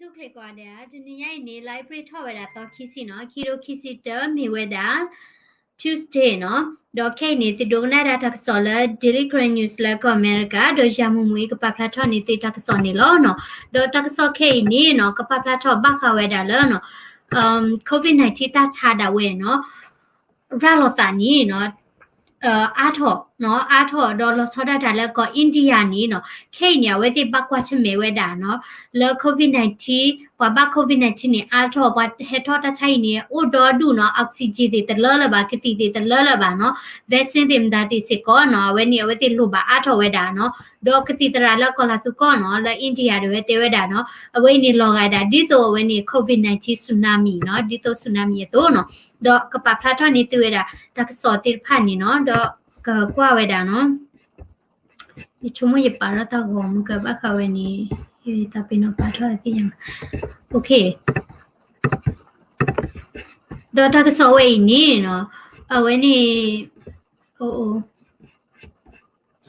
သုးချ့ကိးဂၤဒဲး, တနံၤညါအံၤန့ၣ် လါအ့ဖြ့ၣ်ထီၣ်ဝဲဒၣ်သီခံဆံနီၤ, ခံကထိခံဆံတၢ မ့ၢ်ဝဲဒၣ် Tuesday နီၤ. ဒီးခဲအံၤန့ၣ် သုဒိကနၣ်ဒၣ်တၢ်ကစီၣ်လၢ Daily Karen News လၢကီၢ်အမဲရကၤ, ဒီးယၤမုၢ်မုၢ်အံၤ ကပာ်ဖျါထီၣ်န့ၢ်သုတၢ်ကစီၣ်န့ၣ်လီၤနီၤ. ဒီးတၢ်ကစီၣ်ခဲအံၤန့ၣ်နီၤ ကပာ်ဖျါထီၣ်ဘၣ်ဃးဝဲဒၣ်လၢ COVID nineteen တၢ်ဆါဒၣ်ဝဲနီၤ ရၤလီၤသးန့ၣ်နီၤ အါထီၣ်နီၤ, အါထီၣ်ဒီးလီၤဆီဒၣ်တၢ်လၢကီၢ် India န့ၣ်နီၤ, ခဲအံၤန့ၣ် အဝဲသ့ၣ်ဘၣ်ကွၢ်ဆၢၣ်မဲာ်ဝဲဒၣ်နီၤ လၢ COVID nineteen, ပှၤဘၣ် COVID nineteen န့ၣ် အါထီၣ်, ပှၤဟဲထီၣ်တၢ်ဆါဟံၣ်န့ၣ် အိၣ်ဒီဒူၣ်နီၤ, oxygen သ့ၣ်တလၢလၢၤဘၣ်, ကသံၣ်သ့ၣ်တလၢလၢၤဘၣ်နီၤ, vaccine သ့ၣ်မတၤသ့ၣ်စ့ၢ်ကီးနီၤ, အဝဲန့ၣ် အဝဲသ့ၣ်လိၣ်ဘၣ်အါထီၣ်ဝဲဒၣ်နီၤ, ဒီးကသံၣ်သရၣ်လၢကီၢ်လၤသူကီၢ်နီၤ, လၢ India ဒၣ်ဝဲတဲဝဲဒၣ်နီၤ, အဝဲအံၤန့ၣ်လီၤဂာ်ဒၣ် ဒ်သိးအဝဲန့ၣ် COVID nineteen tsunami နီၤ, ဒ်သိး tsunami အသိးနီၤ, ဒီးကပာ်ဖျါထီၣ်န့ၢ်သုဝဲဒၣ် တၢ်ကစီၣ်သ့ၣ်တဖၣ်န့ၣ်နီၤ, ဒီးကကွၢ်ဝဲဒၣ်နီၤ ယဆိကမိၣ်ယပာ်ထီၣ်တၢ်ဂီၤမူကဘၣ်ဃးဝဲန့ၣ်, ယတၢ်ပ့ၤနီၣ်ပာ်ထီၣ်အသ့ၣ်ညါ, ဒီးတၢ်ကစီၣ်ဝဲအံၤန့ၣ်နီၤ, အဝဲန့ၣ်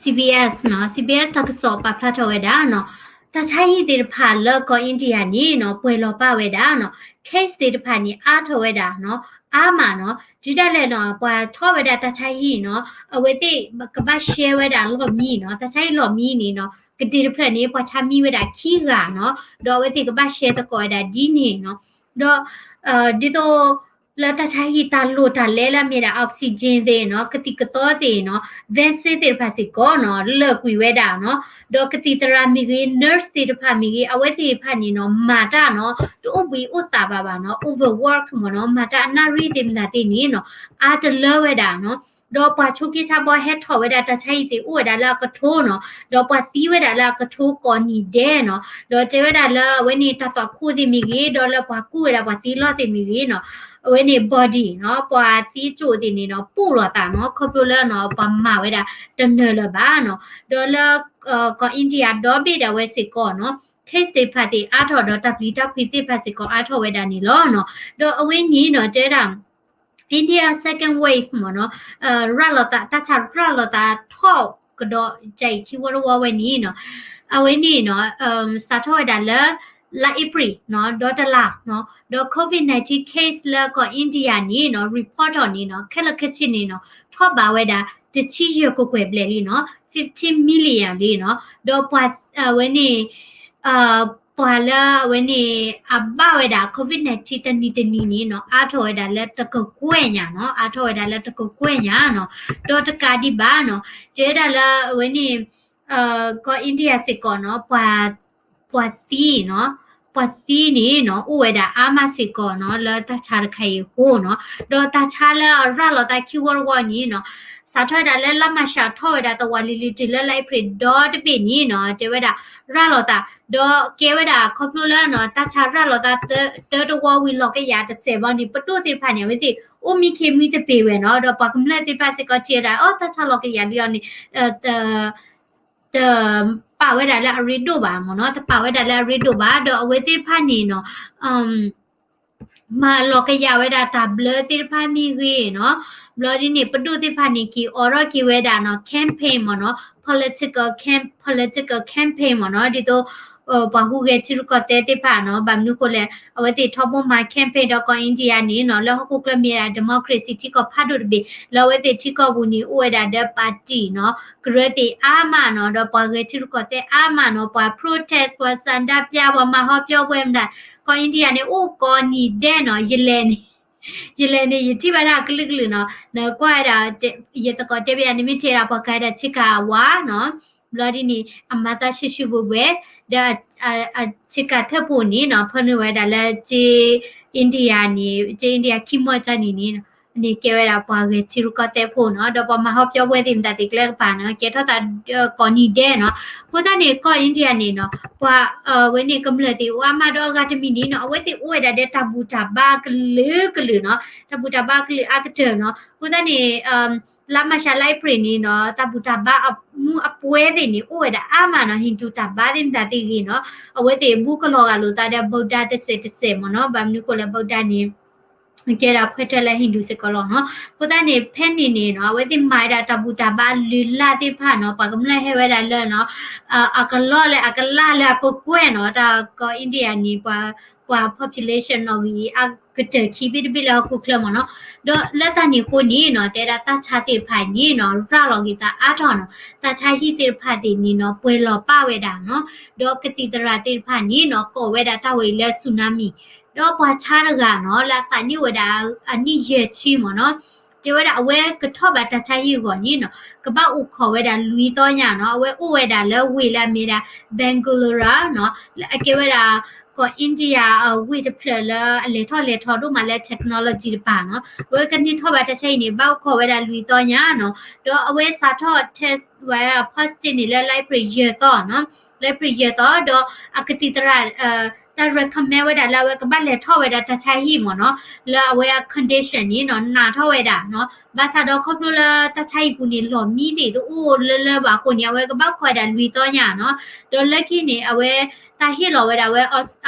CBS နီၤ, CBS တၢ်ကစီၣ်ပာ်ဖျါထီၣ်ဝဲဒၣ်နီၤ, တၢ်ဆါဟံၣ်သ့ၣ်တဖၣ်လၢကီၢ် India န့ၣ်နီၤ ပှဲၤလီၤပာ်ဝဲဒၣ်နီၤ, case သ့ၣ်တဖၣ်န့ၣ် အါထီၣ်ဝဲဒၣ်နီၤ, အါမးနီၤ, တုၤဒၣ်လဲာ်နီၤ ပှၤထီၣ်ဝဲဒၣ်တၢ်ဆါဟံၣ်နီၤ, အဝဲသ့ၣ်ကဘၣ်ရှဲဝဲဒၣ်လီၢ်မံနီၤ, တၢ်ဆါဟံၣ်လီၢ်မံန့ၣ်နီၤ, ကဒ့တဖျၢၣ်န့ၣ် ပှၤဆါမံဝဲဒၣ်ခံဂၤနီၤ, ဒီးအဝဲသ့ၣ်ကဘၣ်ရှဲသကိးဝဲဒၣ်ဒ်န့ၣ်နီၤ, ဒီး ဒ်သိး လၢတၢ်ဆါဟံၣ်တၢ်လိၣ်တၢ်လဲလၢအမ့ၢ်ဒၣ် oxygen သ့ၣ်နီၤ, ကသံၣ်ကသီသ့ၣ်နီၤ, vaccine သ့ၣ်တဖၣ်စ့ၢ်ကီးနီၤ လၢာ်ကွံာ်ဝဲဒၣ်နီၤ, ဒီးကသံၣ်သရၣ်မ့ၢ်ဂ့ၤ nurse သ့ၣ်တဖၣ်မ့ၢ်ဂ့ၤ အဝဲသ့ၣ်တဖၣ်န့ၣ်နီၤ မၤတၢ်နီၤ တအိၣ်ဘှံးအိၣ်သးဘၣ်ဘၣ်နီၤ, overwork မ့ၢ်နီၤ, မၤတၢ်အနၣ်ရံၣ်သ့ၣ်မတၤသ့ၣ်န့ၣ်နီၤ အါတလၢဝဲဒၣ်နီၤ, ဒီးပှၤဆိးက့ဆါဘီဟဲထီၣ်ဝဲဒၣ်တၢ်ဆါဟံၣ်သ့ၣ်အိၣ်ဝဲဒၣ်လၢအကထိနီၤ, ဒီးပှၤသံဝဲဒၣ်လၢအကထိကိးနံၤဒဲးနီၤ, ဒီးတဲဝဲဒၣ်လၢအဝဲန့ၣ်တၢ်သွၣ်ခိၣ်သ့ၣ်မ့ၢ်ဂ့ၤ ဒီးလၢပှၤကူၣ်ဝဲဒၣ်ပှၤသံလီၢ်သ့ၣ်မ့ၢ်ဂ့ၤနီၤ, အဝဲန့ၣ် body နီၤ ပှၤသံကၠိၣ်သ့ၣ်န့ၣ်နီၤ ပူၣ်လိာ်သးနီၤ ခီဖျိလၢနီၤ ပှၤမၤဝဲဒၣ်တနၢၤလၢၤဘၣ်နီၤ, ဒီးလၢ ကီၢ် India ဒီဘ့ၣ်ဒၣ်ဝဲစ့ၢ်ကီးနီၤ case သ့ၣ်တဖၣ်သ့ၣ်အါထီၣ်ဒီးတၢ်ပျံၤတၢ်ဖုးသ့ၣ်တဖၣ်စ့ၢ်ကီးအါထီၣ်ဝဲဒၣ်န့ၣ်လီၤနီၤ, ဒီးအဝဲန့ၣ်နီၤ တဲဒၣ် India second wave မ့ၢ်နီၤ, ရၤလီၤသး တၢ်ဆါရၤလီၤသးထီၣ်ကဒီး ကဲအံၤခံဝီတဝီဝဲန့ၣ်နီၤ, အဝဲန့ၣ်နီၤ စးထီၣ်ဝဲဒၣ်လၢ လါအ့ဖြ့ၣ်နီၤ ဒီတလါနီၤ, ဒီး COVID nineteen case လၢကီၢ် India န့ၣ်နီၤ report ထီၣ်န့ၣ်နီၤ ခဲလၢာ်ခဲဆ့န့ၣ်နီၤ ထီၣ်ဘးဝဲဒၣ် တဆံယဲၢ်ကကွဲၢ်ဘျဲၣ်လံနီၤ fifteen million လံနီၤ, ဒီးပှၤ အဝဲန့ၣ် ပှၤလၢအဝဲန့ၣ် အဘၣ်ဝဲဒၣ် COVID nineteen တနံၤတနံၤန့ၣ်နီၤ အါထီၣ်ဝဲဒၣ်လၢတကကွဲၢ်ညါနီၤ, အါထီၣ်ဝဲဒၣ်လၢတကကွဲၢ်ညါနီၤ, ဒီးတကးဒံးဘၣ်နီၤ တဲဝဲဒၣ်လၢအဝဲန့ၣ် ကီၢ် India စ့ၢ်ကီးနီၤ ပှၤ ပှၤသံနီၤ ပှၤသံန့ၣ်နီၤ အိၣ်ဝဲဒၣ်အါမးစ့ၢ်ကီးနီၤ လၢတၢ်ဆါတခါအံၤအဃိနီၤ, ဒီးတၢ်ဆါလၢအရၤလီၤသးခံဝီတဝီန့ၣ်နီၤ စးထီၣ်ဝဲဒၣ်လၢလါမၤရှးထီၣ်ဝဲဒၣ်သဝီလံၤလံၤတုၤလၢလါအ့ဖြ့ၣ်ဒီတဘ့ၣ်န့ၣ်နီၤ တဲဝဲဒၣ်ရၤလီၤသး, ဒီးကဲဝဲဒၣ်ခီဖျိလၢနီၤ တၢ်ဆါရၤလီၤသးတၢတဝီဝံၤလီၤကယၤတစဲးဘီန့ၣ် ပဒိၣ်သ့ၣ်တဖၣ်န့ၣ် အဝဲသ့ၣ်အိၣ်မံခ့မံသပ့ၤဝဲနီၤ, ဒီးပှၤကမျၢၢ်သ့ၣ်တဖၣ်စ့ၢ်ကီးထံၣ်ဝဲဒၣ် အိၣ် တၢ်ဆါလီၤကယၤလံအီၤန့ၣ် တပာ်ဝဲဒၣ်လၢအရ့ဒိၣ်ဘၣ်မ့ၢ်နီၤ, တပာ်ဝဲဒၣ်လၢအရ့ဒိၣ်ဘၣ်, ဒီးအဝဲသ့ၣ်တဖၣ်န့ၣ်နီၤ မၤလီၤကယၤဝဲဒၣ်တၢ်ဘျၢသ့ၣ်တဖၣ်မ့ၢ်ဂ့ၤနီၤ, ဘျီဒ်န့ၣ် ပဒိၣ်သ့ၣ်တဖၣ်န့ၣ် က့ၤအိးထီၣ်က့ၤဝဲဒၣ်နီၤ campaign မ့ၢ်နီၤ, political cam- political campaign မ့ၢ်နီၤ, ဒ်သိး ပှၤဟူးဂဲၤထံရူၢ်ကီၢ်သဲးသ့ၣ်တဖၣ်နီၤ, ဘၣ်မနုၤဃိလဲၣ် အဝဲသ့ၣ်ထီဘိမၤ campaign ဒီးကီၢ် India န့ၣ်နီၤ လၢဟီၣ်ခိၣ်ချၢမ့ၢ်ဒၣ် democracy ထံကီၢ်ဖးဒိၣ်တဘ့ၣ်, လၢအဝဲသ့ၣ်ထံကီၢ်ပူၤန့ၣ် အိၣ်ဝဲဒၣ်ဒီး party နီၤ ကရၢသ့ၣ်အါမးနီၤ, ဒီးပှၤဂဲၤထံရူၢ်ကီၢ်သဲးအါမးနီၤ, ပှၤ protest ပှၤ ဆန္ဒပြ ပှၤမၤဟီပၠီပှဲၤမတၤ, ကီၢ် India န့ၣ် အိၣ်ကိးနံၤဒဲးနီၤ, ယလဲၤန့ၣ် ယလဲၤန့ၣ် ယထံၣ်ဘၣ်ဒၣ်ကလုာ်ကလုာ်နီၤ, နကွၢ်ဝဲဒၣ် ယသကိးတဲဘၣ်ယၤန့ၣ် မ့ၢ်ထဲဒၣ်ပှၤကဟဲဒၣ်ဆ့ကၤဝါနီၤ, ဘျီဒ်န့ၣ် အမၤသးရှုၢ်ရှုၢ်ဘှဲဘှဲ, ဒီး ဆ့ကၤထၢၣ်ပူၤန့ၣ်နီၤ ဖၢနုာ်ဝဲဒၣ်လၢကၠ့ India န့ၣ် ကၠ့ India ခံမီၢ်တၢ်န့ၣ်န့ၣ် န့ၣ်ကဲဝဲဒၣ်ပှၤဂဲၤထံရူၢ်ကီၢ်သဲးဖိနီၤ, ဒီးပှၤမၤဟီပၠီပှဲၤသ့ၣ်မတၤသ့ၣ်ကျဲကပၤနီၤ ကဲထီၣ်သးကိးနံၤဒဲးနီၤ, အဃိသတးန့ၣ် ကီၢ် India န့ၣ်နီၤ ပှၤ ဝဲန့ၣ်ကမျၢၢ်သ့ၣ်အိၣ်အါမးဒီးအဂၤတမံၤန့ၣ်နီၤ အဝဲသ့ၣ်အိၣ်ဝဲဒၣ်ဒီးတၢ်ဘူၣ်တၢ်ဘါကလုာ်ကလုာ်နီၤ, တၢ်ဘူၣ်တၢ်ဘါကလုာ်အါကတၢၢ်နီၤ, အဃိသတးန့ၣ် လါမၤရှးလါအ့ဖြ့ၣ်န့ၣ်နီၤ တၢ်ဘူၣ်တၢ်ဘါအမူအပွဲသ့ၣ်န့ၣ် အိၣ်ဝဲဒၣ်အါမးနီၤ, Hindu တၢ်ဘါသ့ၣ်မတၤသ့ၣ်ဂ့ၤနီၤ, အဝဲသ့ၣ်ဘူကလီၤဂာ်လိာ်သးဒီး Buddha တစဲးတစဲးမ့ၢ်နီၤ, ဘၣ်မနုၤဃိလဲၣ် Buddha န့ၣ် ကဲဒၣ်ခွဲးတၢၢ်လၢ Hindu စ့ၢ်ကီးလီၤနီၤ. အဃိသတးန့ၣ် ဖဲန့ၣ်န့ၣ်နီၤ အဝဲသ့ၣ်မၤဝဲဒၣ်တၢ်ဘူၣ်တၢ်ဘါအလုၢ်အလၢ်သ့ၣ်တဖၣ်နီၤ ပှၤကမျၢၢ်ဟဲဝဲဒၣ်လၢနီၤ အကလီၢ်လၢအကလၢ်လၢအကကွဲၢ်နီၤ တၢ်ကီၢ် India န့ၣ် ပှၤ ပှၤ population နီၣ်ဂံၢ်အကတၢၢ်ခံဘ့ၣ်တဘ့ၣ်လၢဟီၣ်ခိၣ်ချၢမ့ၢ်နီၤ. ဒီးလၢတၢ်န့ၣ်အဃိန့ၣ်နီၤ တဲဒၣ်တၢ်ဆါသ့ၣ်တဖၣ်အံၤန့ၣ်နီၤ ရၤလီၤက့ၤသးအါထီၣ်နီၤ တၢ်ဆါဟံၣ်သ့ၣ်တဖၣ်သ့ၣ်န့ၣ်နီၤ ပှဲၤလီၤပၢ်ဝဲဒၣ်နီၤ. ဒီးကသံၣ်သရၣ်သ့ၣ်တဖၣ်န့ၣ်နီၤ ကိးဝဲဒၣ်တၢ်ဝဲအံၤလၢ tsunami ဒီးပှၤဆါတဂၤနီၤ လၢအသးနံၣ်အိၣ်ဝဲဒၣ်အနံၣ်ယဲၢ်ဆံမ့ၢ်နီၤ တဲဝဲဒၣ်အဝဲကထီၣ်ဘၣ်တၢ်ဆါဟံၣ်အဂီၢ်န့ၣ်နီၤ ကဘၣ်အိၣ်ခိးဝဲဒၣ်လွံၢ်သီညါနီၤ အဝဲအိၣ်ဝဲဒၣ်လၢဝ့ၢ်လၢအမ့ၢ်ဒၣ် Bengaluru နီၤ လၢအကဲဝဲဒၣ် ကီၢ် India အဝ့ၢ်တဖျၢၣ်လၢအလဲၤထီၣ်လဲၤထီဒိၣ်မးလၢ technology တပၤနီၤ အဝဲကန့ၢ်ထီၣ်ဘၣ်တၢ်ဆါဟံၣ်န့ၣ် ဘၣ်အိၣ်ခိးဝဲဒၣ်လွံၢ်သီညါနီၤ ဒီးအဝဲစးထီၣ် test ဝဲ positive န့ၣ်လၢ လါအ့ဖြ့ၣ်ယဲၢ်သီနီၤ လါအ့ဖြ့ၣ်ယဲၢ်သီ ဒီးအကသံၣ်သရၣ် တၢ် recommend ဝဲဒၣ်လၢအဝဲကဘၣ်လဲၤထီၣ်ဝဲဒၣ်တၢ်ဆါဟံၣ်မ့ၢ်နီၤ လၢအဝဲအ condition န့ၣ်နီၤ နာ်ထီၣ်ဝဲဒၣ်နီၤ ဘၣ်ဆၣ်ဒီးခီဖျိလၢတၢ်ဆါဟံၣ်ပူၤန့ၣ် လီၢ်မံသ့ၣ်တအိၣ်လၢလၢဘၣ်အဃိန့ၣ် အဝဲကဘၣ်အိၣ်ခိးဝဲဒၣ်လွံၢ်သီညါနီၤ ဒီးလၢခံန့ၣ် အဝဲတၢ်ဟ့ၣ်လီၤဝဲဒၣ်ဝဲ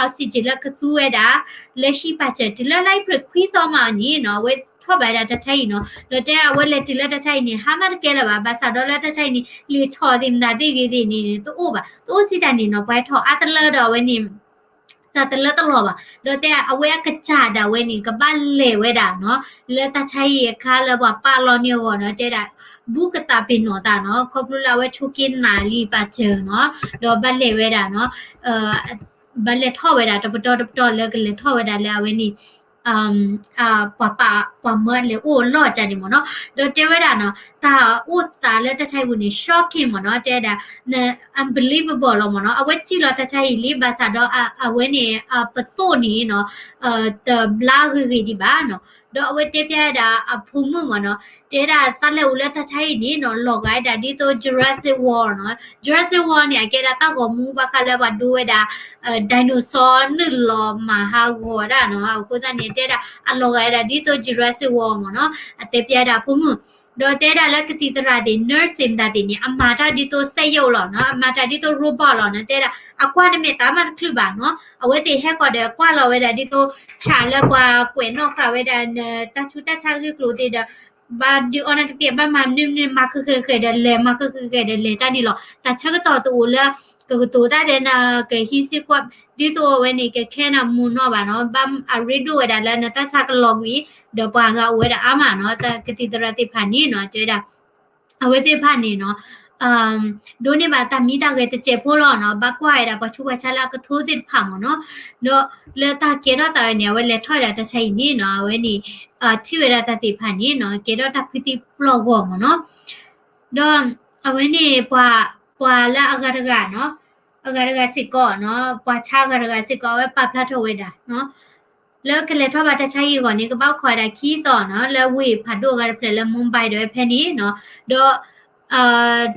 oxygen လၢကသူဝဲဒၣ် လၢဟံၣ်ပာ်စၢၤ တုၤလၢလါအ့ဖြ့ၣ်ခွံသီမးန့ၣ်နီၤ အဝဲထီၣ်ဘၣ်ဝဲဒၣ်တၢ်ဆါဟံၣ်နီၤ ဒီးတဲအဝဲလဲၤတုၤလၢတၢ်ဆါဟံၣ်န့ၣ် ဟါမၢ်တကဲလၢၤဘၣ် ဘၣ်ဆၣ်ဒီးလၢတၢ်ဆါဟံၣ်န့ၣ် လံာ်ဆီၣ်သ့ၣ်မတၤသ့ၣ်ဂ့ၤသ့ၣ်န့ၣ် တအိၣ်ဘၣ် တအိၣ်စံးတၢ်န့ၣ်နီၤ ပှၤထီၣ်အါတလၢဒီးအဝဲန့ၣ် တၢ်တလၢတလီၢ်ဘၣ် ဒီးတဲအဝဲအကစၢ်ဒၣ်ဝဲန့ၣ် ကဘၣ်လဲၤဝဲဒၣ်နီၤ လၢတၢ်ဆါဟံၣ်အခါလၢပှၤပာ်လီၤန့ၢ်အဂီၢ်နီၤ တဲဒၣ် ဘူးကသးပ့ၤနီၣ်သးနီၤ ခီဖျိလၢအဝဲဆိးက့နၤလံပာ်စၢၤနီၤ ဒီးဘၣ်လဲၤဝဲဒၣ်နီၤ ဘၣ်လဲၤထီၣ်ဝဲဒၣ်တပတီၢ်တပတီၢ်လၢကလဲၤထီၣ်ဝဲဒၣ်လၢအဝဲန့ၣ် ပှၤပာ် ပှၤမၢလဲၤအိၣ်အလီၢ်ကန့ၣ်မ့ၢ်နီၤ ဒီးတဲဝဲဒၣ်နီၤ တၢ်အိၣ်သးလၢတၢ်ဆါဟံၣ်ပူၤန့ၣ် shocking မ့ၢ်နီၤ တဲဒၣ် unbelievable လီၤမ့ၢ်နီၤ အဝဲစံၣ်လီၤတၢ်ဆါဟံၣ်လံ ဘၣ်ဆၣ်ဒီးအဝဲန့ၣ် ပသိၣ်န့ၣ်နီၤ တဘျါဂ့ၤဂ့ၤဒံးဘၣ်နီၤ ဒီးအဝဲတဲဖျါဝဲဒၣ်အဖိမုၣ်မ့ၢ်နီၤ တဲဒၣ်တၢ်လၢအိၣ်လၢတၢ်ဆါဟံၣ်န့ၣ်နီၤ လီၤဂာ်ဝဲဒၣ်ဒ်သိး Jurassic World နီၤ Jurassic World န့ၣ် အကဲဒၣ်တၢ်ဂီၤမူဘၣ်ဃးလၢပှၤဒိဝဲဒၣ် dinosaur နုာ်လီၤမၤဟးဂီၤဒၣ်နီၤ အဃိသတးန့ၣ် တဲဒၣ်အလီၤဂာ်ဝဲဒၣ်ဒ်သိး Jurassic World မ့ၢ်နီၤ အတဲဖျါဝဲဒၣ်အဖိမုၣ် ဒီးတဲဒၣ်လၢကသံၣ်သရၣ်သ့ၣ် nurse သ့ၣ်မတၤသ့ၣ်န့ၣ် အမၤတၢ်ဒ်သိးစက်ရုပ်လီၤနီၤ အမၤတၢ်ဒ်သိး robot လီၤနီၤ တဲဒၣ် အကွၢ်န့ၣ်မ့ၢ်သးမးတချုးဘၣ်နီၤ အဝဲသ့ၣ်ဟဲဃီၤဒီးကွၢ်လီၤဝဲဒၣ်ဒ်သိး ဆၣ်လၢပှၤကွဲးနီၣ်ဃာ်ဝဲဒၣ် တၢ်ဆူးတၢ်ဆါဂ့ၢ်ကျိၤသ့ၣ်ဒီး ဘၣ်ဒုးအီနကသ့ၣ် ဘၣ်မၤမနုၤမနုၤ မၤဃဲၤဃဲၤဃဲၤဒီးလဲၤ မၤဃဲၤဃဲၤဃဲၤဒီးလဲၤတၢ်န့ၣ်လီၤ တၢ်ဆၢကတီၢ်တအိၣ်လၢ ကကတိၤတၢ်ဒီးနကဟံးစ့ၢ်ကီး ဒ်သိးအဝဲန့ၣ် ကခဲနၤမူနီၢ်ဘၣ်နီၤ ဘၣ်အရ့ဒိၣ်ဝဲဒၣ်လၢနတၢ်ဆါကလီၤကွံာ် ဒီးပှၤဂၤအိၣ်ဝဲဒၣ်အါမးနီၤ တၢ်ကသံၣ်သရၣ်သ့ၣ်တဖၣ်န့ၣ်နီၤ တဲဒၣ် အဝဲသ့ၣ်တဖၣ်န့ၣ်နီၤ ဒိးန့ၢ်ဘၣ်တၢ်မံတၢ်ဂဲၤတစဲးဖိလီၤနီၤ ဘၣ်ကွၢ်ဝဲဒၣ်ပှၤဆူးပှၤဆါလၢအကထိသ့ၣ်တဖၣ်မ့ၢ်နီၤ ဒီးလၢတၢ်ကဲထီၣ်သးဝဲန့ၣ် အဝဲလဲၤထီၣ်ဝဲဒၣ်တၢ်ဆါဟံၣ်န့ၣ်နီၤ အဝဲန့ၣ် ထံၣ်ဝဲဒၣ်တၢ်သ့ၣ်တဖၣ်န့ၣ်နီၤ ကဲထီၣ်တၢ်ဖုသံပျီၢ်ဂီၤမ့ၢ်နီၤ ဒီးအဝဲန့ၣ် ပှၤလၢအဂၤတဂၤနီၤ အဂၤတဂၤစ့ၢ်ကီးနီၤ ပှၤဆါအဂၤတဂၤစ့ၢ်ကီး အဝဲပာ်ဖျါထီၣ်ဝဲဒၣ်နီၤ လၢကလဲၤထီၣ်ဘၣ်တၢ်ဆါဟံၣ်အဂီၢ်န့ၣ် ကဘၣ်အိၣ်ခိးဝဲဒၣ်ခံသီနီၤ လၢဝ့ၢ်ဖးဒိၣ်အဂၤတဖျၢၣ်လၢ Mumbai ဒီးဝဲဖဲန့ၣ်နီၤ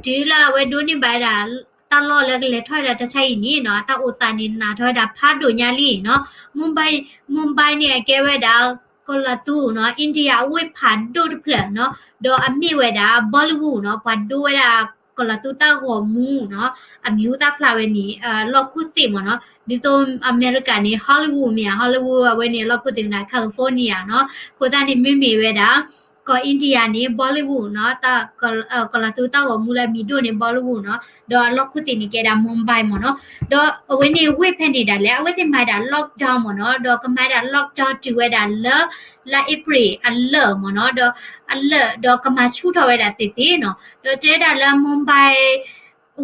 ဒီး တုၤလၢအဝဲဒိးန့ၢ်ဘၣ်ဝဲဒၣ် တၢ်လီၢ်လၢကလဲၤထီၣ်ဝဲဒၣ်တၢ်ဆါဟံၣ်န့ၣ်နီၤ အတၢ်အိၣ်သးန့ၣ် နာ်ထီၣ်ဝဲဒၣ်ဖးဒိၣ်ညါလံနီၤ Mumbai Mumbai န့ၣ် အကဲဝဲဒၣ် ကီၢ်လီၤသူနီၤ India အဝ့ၢ်ဖးဒိၣ်တဖျၢၣ်နီၤ ဒီးအမ့ၢ်ဝဲဒၣ် Bollywood နီၤ ပှၤဒိဝဲဒၣ်ကီၢ်လီၤသူတၢ်ဂီၤမူနီၤ အမံၤဟူသၣ်ဖျါဝဲန့ၣ် လီၢ်ခိၣ်သ့ၣ်မ့ၢ်နီၤ ဒ်သိးအမဲရကၤန့ၣ် Hollywood မ့ၢ်ဧါ Hollywood အဝဲန့ၣ် လီၢ်ခိၣ်သ့ၣ်မ့ၢ်ဒၣ် California နီၤ အဃိသတးန့ၣ် မ့မ့ၢ်ဝဲဒၣ် ကီၢ် India န့ၣ် Bollywood နီၤ တၢ်ကီၢ်လီၤသူတၢ်ဂီၤမူလၢအမံၤဒိၣ်န့ၣ် Bollywood နီၤ ဒီးအလီၢ်ခိၣ်သ့ၣ်န့ၣ်ကဲဒၣ် Mumbai မ့ၢ်နီၤ ဒီးအဝဲန့ၣ်ဝ့ၢ်ဖဲန့ၣ်ဒၣ်လဲာ် အဝဲသ့ၣ်မၤဒၣ် lockdown မ့ၢ်နီၤ ဒီးကမၤဒၣ် lockdown တုၤဝဲဒၣ်လၢ လါအ့ဖြ့ၣ်အလၢာ်မ့ၢ်နီၤ ဒီးအလၢာ် ဒီးကမၤဆူၣ်ထီၣ်ဝဲဒၣ်သ့ၣ်သ့ၣ်နီၤ ဒီးတဲဝဲဒၣ်လၢ Mumbai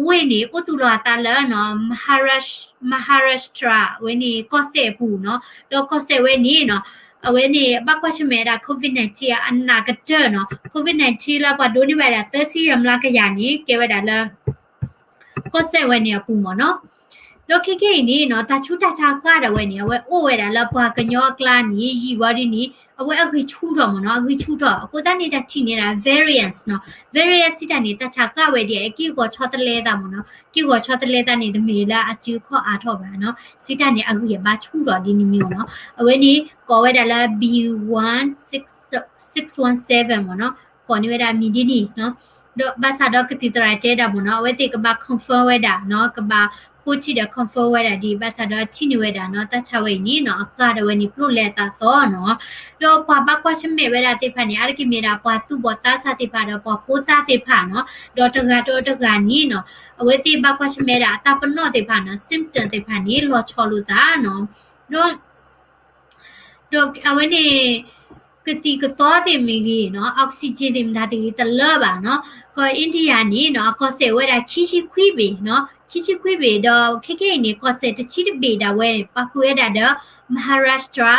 ဝ့ၢ်န့ၣ် အိၣ်သူၣ်လီၤအသးလၢနီၤ Maharashtra Maharashtra ဝဲန့ၣ် ကီၢ်စဲၣ်အပူၤနီၤ ဒီးကီၢ်စဲၣ်ဝဲန့ၣ်နီၤ အဝဲန့ၣ် ဘၣ်ကွၢ်ဆၢၣ်မဲာ်ဝဲဒၣ် COVID nineteen အနးကတၢၢ်နီၤ COVID nineteen လၢပှၤဒိးန့ၢ်ဘၣ်ဒၣ်သၢဆံယဲၢ်မျးကယၤန့ၣ် ကဲဝဲဒၣ်လၢ ကီၢ်စဲၣ်ဝဲန့ၣ်အပူၤမ့ၢ်နီၤ ဒီးခဲကနံၣ်အံၤန့ၣ်နီၤ တၢ်ဆူးတၢ်ဆါဃၣ်ဒၣ်ဝဲန့ၣ် အဝဲအိၣ်ဝဲဒၣ်လၢပှၤကညီအကျါန့ၣ် ယံာ်ဝဲဒ်န့ၣ် အဝဲအဂံၢ်ဆူၣ်ထီၣ်မ့ၢ်နီၤ အဂံၢ်ဆူၣ်ထီၣ် အဃိသတးန့ၣ် တၢ်ထံၣ်န့ၣ်ဒၣ် variants နီၤ variants စံးတၢ်န့ၣ် တၢ်ဆါဃၣ်ဝဲဒ်အံၤ အက့ၢ်ဂီၤဆီတလဲသးမ့ၢ်နီၤ က့ၢ်ဂီၤဆီတလဲသးန့ၣ် တမ့ၢ်လၢအစုအခီၣ်အါထီၣ်ဘၣ်နီၤ စံးတၢ်န့ၣ် အဂံၢ်အဘါဆူၣ်ထီၣ်ဒ်န့ၣ်မ့ၢ်နီၤ အဝဲန့ၣ် ကိးဝဲဒၣ်လၢ B one six one seven မ့ၢ်နီၤ ကိးန့ၢ်ဝဲဒၣ်မံၤဒ်န့ၣ်နီၤ ဒီးဘၣ်ဆၣ်ဒီးကသံၣ်သရၣ်တဲဒၣ်မ့ၢ်နီၤ အဝဲသ့ၣ်ကဘၣ် confirm ဝဲဒၣ်နီၤ ကဘၣ် ကိးထံၣ်ဒီး confirm ဝဲဒၣ်ဒ်အံၤ ဘၣ်ဆၣ်ဒီးထံၣ်န့ၢ်ဝဲဒၣ်နီၤ တၢ်ဆါဝဲအံၤန့ၣ်နီၤ အဃၢ်ဒီးဝဲန့ၣ် ပျိၣ်လဲအသးသီနီၤ. ဒီးပှၤဘၣ်ကွၢ်ဆၢၣ်မဲာ်ဝဲဒၣ်သ့ၣ်တဖၣ်န့ၣ် အါတက့ၢ်မ့ၢ်ဒၣ်ပှၤသူၣ်ဘီၣ်သးစၢ်သ့ၣ်တဖၣ်ဒီးပှၤဖိသၣ်သ့ၣ်တဖၣ်နီၤ, ဒီးတဂၤဒီးတဂၤန့ၣ်နီၤ အဝဲသ့ၣ်ဘၣ်ကွၢ်ဆၢၣ်မဲာ်ဒၣ်အတၢ်ပနီၣ်သ့ၣ်တဖၣ်နီၤ symptom သ့ၣ်တဖၣ်န့ၣ် လီၤဆီလိာ်သးနီၤ. ဒီး ဒီးအဝဲန့ၣ် ကသံၣ်ကသီသ့ၣ်မ့ၢ်ဂ့ၤနီၤ oxygen သ့ၣ်မတၤတဂ့ၤတလၢဘၣ်နီၤ. ကီၢ် India န့ၣ်နီၤ အကီၢ်စဲၣ်အိၣ်ဝဲဒၣ်ခံဆံခွံဘ့ၣ်နီၤ, ခံဆံခွံဘ့ၣ် ဒီးခဲခဲအံၤန့ၣ် ကီၢ်စဲၣ်တဆံတဘ့ၣ်ဒၣ်ဝဲ ပာ်ဃုာ်ဝဲဒၣ်ဒီး Maharashtra,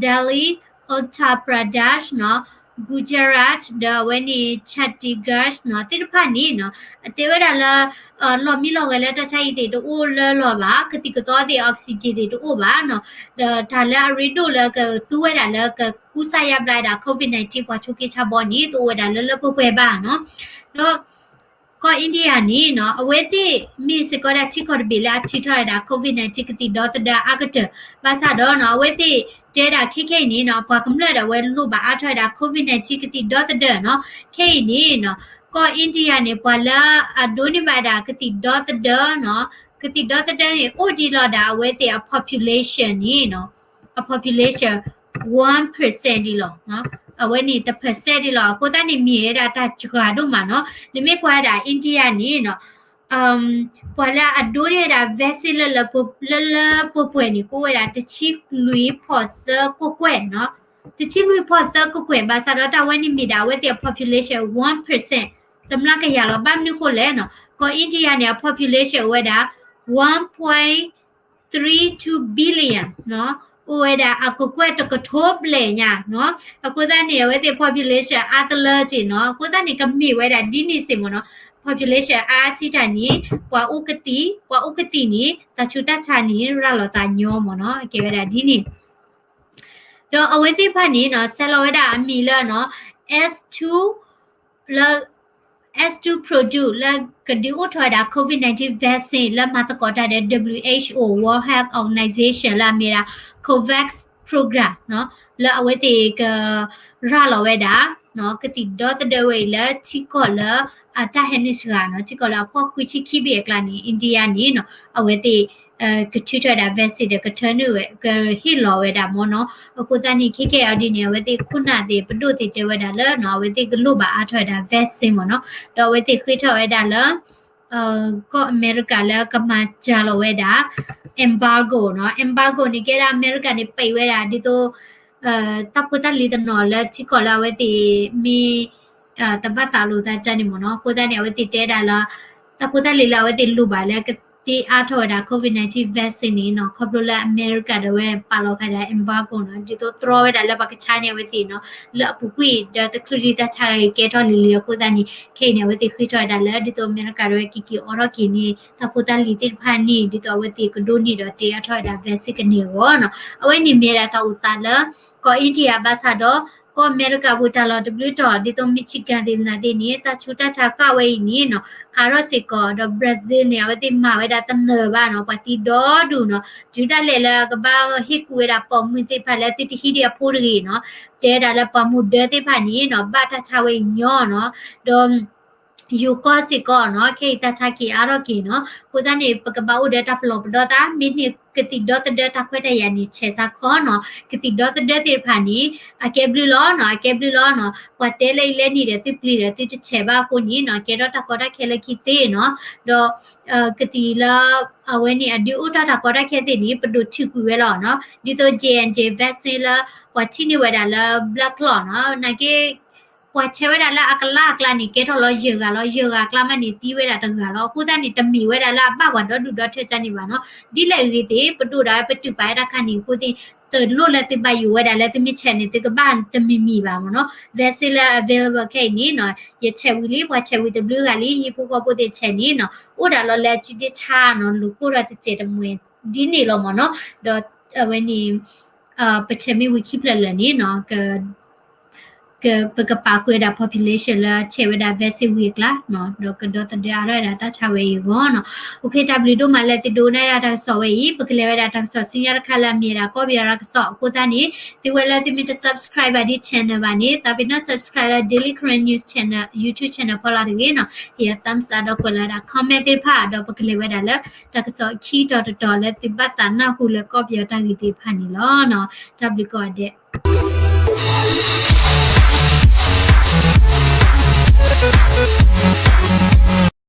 Delhi, Uttar Pradesh နီၤ, Gujarat ဒီးအဝဲန့ၣ် Chandigarh နီၤ သ့ၣ်တဖၣ်န့ၣ်နီၤ အတဲဝဲဒၣ်လၢ လီၢ်မံလီၢ်ဂဲၤလၢတၢ်ဆါအံၤသ့ၣ်တအိၣ်လၢလီၢ်ဘၣ်, ကသံၣ်ကသီသ့ၣ် oxygen သ့ၣ်တအိၣ်ဘၣ်နီၤ. ဒီးတၢ်လၢအရ့ဒိၣ်လၢကသူဝဲဒၣ်လၢကကူစါယါဘျါဒၣ် COVID nineteen ပှၤဆိးက့ဆါဘီန့ၣ် တအိၣ်ဝဲဒၣ်လၢလၢပှဲၤပှဲၤဘၣ်နီၤ. ဒီး ကီၢ် India န့ၣ်နီၤ အဝဲသ့ၣ်မ့ၢ်စ့ၢ်ကီးဒၣ်ထံကီၢ်တဘ့ၣ်လၢအထံၣ်ထီၣ်ဝဲဒၣ် COVID nineteen ကသံၣ်ဒီသဒၢအါကတၢၢ် ဘၣ်ဆၣ်ဒီးနီၤ အဝဲသ့ၣ်တဲဒၣ်ခဲခဲအံၤန့ၣ်နီၤ ပှၤကမျၢၢ်ဒၣ်ဝဲလိၣ်ဘၣ်အါထီၣ်ဝဲဒၣ် COVID nineteen ကသံၣ်ဒီသဒၢနီၤ. ခဲအံၤန့ၣ်နီၤ ကီၢ် India န့ၣ် ပှၤလၢအဒိးန့ၢ်ဘၣ်ဒၣ်ကသံၣ်ဒီသဒၢနီၤ, ကသံၣ်ဒီသဒၢန့ၣ် အိၣ်ဒံးလီၤဒၣ်အဝဲသ့ၣ်အ population န့ၣ်နီၤ အ population one percent ဒ်လီၤ. အဝဲန့ၣ်တ percent ဒ်လီၤ. အဃိသတးန့ၣ်မ့ၢ်ဝဲဒၣ်တၢ်စှၤဒိၣ်မးနီၤ. နမ့ၢ်ကွၢ်ဝဲဒၣ် India န့ၣ်နီၤ ပှၤလၢအဒိးန့ၢ်ဝဲဒၣ် vaccine လၢလၢပှဲၤပှဲၤန့ၣ် ကအိၣ်ဝဲဒၣ်တဆံလွံၢ်ဖီၣ်သၢကကွဲၢ်နီၤ, တဆံလွံၢ်ဖီၣ်သၢကကွဲၢ် ဘၣ်ဆၣ်ဒီးတၢ်ဝဲန့ၣ်မ့ၢ်ဒၣ်အဝဲသ့ၣ်အ population one percent တမျးကယၤလီၤ. ဘၣ်မနုၤဃိလဲၣ်နီၤ ကီၢ် India န့ၣ် အ population အိၣ်ဝဲဒၣ် one point three two billion နီၤ, အိၣ်ဝဲဒၣ်အကကွဲၢ်တကထိဘျဲၣ်ညါနီၤ. အဃိသတးန့ၣ် အဝဲသ့ၣ် population အါတလၢက့နီၤ. အဃိသတးန့ၣ် ကမ့ၢ်ဝဲဒၣ်ဒ်န့ၣ်စ့ၢ်မ့ၢ်နီၤ population အါစံးတၢ်န့ၣ် ပှၤအိၣ်ကသံၣ်, ပှၤအိၣ်ကသံၣ်န့ၣ် တၢ်ဆူးတၢ်ဆါန့ၣ် ရၤလီၤသးညီမ့ၢ်နီၤ. ကဲဝဲဒၣ်ဒ်န့ၣ် ဒီးအဝဲသ့ၣ်တဖၣ်န့ၣ်နီၤ ဆဲးလီၤဝဲဒၣ်အမံၤလၢနီၤ S two လၢ S two product လၢကဒုးအိၣ်ထီၣ်ဝဲဒၣ် COVID nineteen vaccine လၢမၤသကိးတၢ်ဒီး WHO World Health Organization လၢအမ့ၢ်ဒၣ် COVAX program နီၤ လၢအဝဲသ့ၣ်က ရၤလီၤဝဲဒၣ် ကသံၣ်ဒီသဒၢဝဲအံၤလၢထံကီၢ်လၢ အတၢ်ဟဲနုာ်စှၤနီၤ ထံကီၢ်လၢအဖှီၣ်ဃုဆံခံဘ့ၣ်အကျါန့ၣ် India န့ၣ်နီၤ အဝဲသ့ၣ် ကထုးထီၣ်ဝဲဒၣ် vaccine ဒီးကထၢနုာ်ဝဲ ကဟ့ၣ်လီၤဝဲဒၣ်မ့ၢ်နီၤ. အဃိသတးန့ၣ် ခဲကဲအံၤဒ်န့ၣ် အဝဲသ့ၣ်ခိၣ်နၢ်သ့ၣ် ပဒိၣ်သ့ၣ်တဲဝဲဒၣ်လၢနီၤ အဝဲသ့ၣ်ကလိၣ်ဘၣ်အါထီၣ်ဝဲဒၣ် vaccine မ့ၢ်နီၤ. ဒီးအဝဲသ့ၣ်ဃ့ထီၣ်ဝဲဒၣ်လၢ ကီၢ်အမဲရကၤလၢကမၤစှၤလီၤဝဲဒၣ် embargo နီၤ. embargo န့ၣ် ကဲဒၣ်အမဲရကၤန့ၣ် ပိတ်ဝဲဒၣ် ဒ်သိး တၢ်ဖိတၢ်လံၤတနီၤလၢထံကီၢ်လၢအဝဲသ့ၣ်မ့ၢ် တဘၣ်သးလိာ်သးန့ၣ်မ့ၢ်နီၤ. အဃိသတးန့ၣ် အဝဲသ့ၣ်တဲဒၣ်လၢ တၢ်ဖိတၢ်လံၤလၢအဝဲသ့ၣ်လိၣ်ဘၣ်လၢကသ့အါထီၣ်ဝဲဒၣ် COVID nineteen vaccine န့ၣ်နီၤ ခီဖျိလၢအမဲရကၤဒီးဝဲပာ်လီၤဃာ်ဒၣ် embargo နီၤ ဒ်သိးတြီဝဲဒၣ်လၢပှၤကဆါန့ၢ်အဝဲသ့ၣ်နီၤ လၢအပူၤကွံာ်ဒီးတချုးဒံးတၢ်ဆါဂၤအံၤကဲထီၣ်လံၤလံၤ အဃိသတးန့ၣ် ခဲအံၤန့ၣ် အဝဲသ့ၣ်ဃ့ထီၣ်ဝဲဒၣ်လၢ ဒ်သိးအမဲရကၤဒီးဝဲက့ၤက့ၤအိးထီၣ်က့ၤန့ၢ် တၢ်ဖိတၢ်လံၤသ့ၣ်တဖၣ်န့ၣ် ဒ်သိးအဝဲသ့ၣ်ကဒိးန့ၢ်ဒီးတ့အါထီၣ်ဝဲဒၣ် vaccine ကန့ၢ်အဂီၢ်နီၤ. အဝဲန့ၣ်မ့ၢ်ဒၣ်တၢ်အိၣ်သးလၢ ကီၢ် India ဘၣ်ဆၣ်ဒီး ကီၢ်အမဲရကၤပူၤတၢ်လီၢ်တဘျုးတီၢ် ဒ်သိး Michigan သ့ၣ်မနုၤသ့ၣ်န့ၣ် တၢ်ဆူးတၢ်ဆါဃၣ်ဝဲအံၤန့ၣ်နီၤ အါထီၣ်စ့ၢ်ကီး ဒီး Brazil န့ၣ် အဝဲသ့ၣ်မၤဝဲဒၣ်တနၢၤဘၣ်နီၤ ပှၤသံဒီဒူၣ်နီၤ တုၤဒၣ်လဲာ်လၢကဘၣ်ဟ့ၣ်ကူၣ်ဝဲဒၣ်ပိာ်မုၣ်သ့ၣ်တဖၣ်လၢသုတဟံးဒံးအဖိတဂ့ၤနီၤ တဲဒၣ်လၢပှၤမူဒါသ့ၣ်တဖၣ်န့ၣ်နီၤ ဘၣ်တၢ်ဆါဝဲအံၤညီနီၤ ဒီး ယိၤကီၢ်စ့ၢ်ကီးနီၤ ခဲအံၤတၢ်ဆါက့ၤအါထီၣ်က့ၤနီၤ အဃိသတးန့ၣ် ပကဘၣ်အိၣ်ဒီးတၢ်ပလီၢ်ပဒီသး မ့ၢ်န့ၢ်ကသံၣ်ဒီသဒၢတၢ်ခွဲးတၢ်ယာ်န့ၣ် ဆဲးစါခီနီၤ ကသံၣ်ဒီသဒၢသ့ၣ်တဖၣ်န့ၣ် အကဲဘျုးလီၤနီၤ အကဲဘျုးလီၤနီၤ ပှၤတဲလၢအံၤလၢနံၤဒီးသုပျံၤဒီးသုတဆဲးဘၣ်အဃိန့ၣ်နီၤ ကဲထီၣ်တၢ်ကီတၢ်ခဲလၢခံသ့နီၤ ဒီး ကသံၣ်လၢ အဝဲန့ၣ် အဒုးအိၣ်ထီၣ်တၢ်ကီတၢ်ခဲသ့ၣ်န့ၣ် ပဒိၣ်ထုးကွံာ်ဝဲလီၤနီၤ ဒ်သိး J and J vaccine လၢ ပှၤထံၣ်န့ၢ်ဝဲဒၣ်လၢ blood clot နီၤ နာ်က့ ပှၤဆဲးဝဲဒၣ်လၢအကလးအကျါန့ၣ် ကဲထီၣ်လီၤယဲၢ်ဂၤလီၤ ယဲၢ်ဂၤအကျါမးန့ၣ် သံဝဲဒၣ်တဂၤလီၤ အဃိသတးန့ၣ် တမ့ၢ်ဝဲဒၣ်လၢအဘၣ်ပှၤဒီဒူၣ်ဒီထၢကန့ၣ်ဘၣ်နီၤ ဒ်လဲၣ်အဂ့ၢ်သ့ၣ် ပဒိၣ်ဒၣ်ဝဲပတုာ်ပာ်ဝဲတၢ်ခါန့ၣ်အဃိသ့ၣ် တလိၣ်လၢသုဘၣ်ယိၣ်ဝဲဒၣ်လၢသုမ့ၢ်ဆဲးန့ၣ် သုကဘၣ်တမံၤမံၤဘၣ်မ့ၢ်နီၤ vaccine လၢ available ခဲအံၤန့ၣ်နီၤ ယဆဲးဝံၤလံ ပှၤဆဲးဝံၤတဘျုးဂၤလံ ဟံၣ်ဖိဃီဖိသ့ၣ်ဆဲးန့ၣ်နီၤ အိၣ်ဒၣ်လီၤလၢအစုဒ့ဆါနီၤ လူၤကိၢ်ထီၣ်တစဲးတမှဲၤဒ်န့ၣ်လီၤမ့ၢ်နီၤ ဒီးအဝဲန့ၣ် ပဆဲးမ့ၢ်ဝံၤခံဖျၢၣ်လၢာ်န့ၣ်နီၤ က ပကပာ်ဃုာ်ဝဲဒၣ် population လၢဆဲးဝဲဒၣ် vaccine ဝံၤအကျါနီၤ, ဒီးကဒီသဒၢအါထီၣ်ဝဲဒၣ်တၢ်ဆါဝဲအံၤအဂီၢ်နီၤ. အိၣ်ခ့ တၢ်ဘျုးဒိၣ်မးလၢသုဒိကနၣ်ဝဲဒၣ်တၢ်ကစီၣ်ဝဲအံၤ, ပကလဲၤဝဲဒၣ်တၢ်ကစီၣ်ဆူညါတခါလၢအမ့ၢ်ဝဲဒၣ်ကီၢ်ပယီၤတၢ်ကစီၣ်အဃိသတးန့ၣ်, သုဝဲလၢသုမ့ၢ်တ subscribe ဘၣ်ဒ် channel ဘၣ်န့ၣ်, သးပ့ၤနီၣ် subscribe လၢ Daily Karen News Channel YouTube channel ဖီလာ်တဂ့ၤနီၤ, ဟ့ၣ်ယၤ thumbs up ဒီးကွဲးလီၤဝဲဒၣ် comment သ့ၣ်တဖၣ်, ဒီးပကလဲၤဝဲဒၣ်လၢ တၢ်ကစီၣ်ခံတီၤတတီၤလၢသုဘၣ်သးနၢ်ဟူလၢကီၢ်ပယီၤတၢ်ဂ့ၢ်သ့ၣ်တဖၣ်န့ၣ်လီၤနီၤ. တၢ်ဘျုးကိးဂၤဒဲး.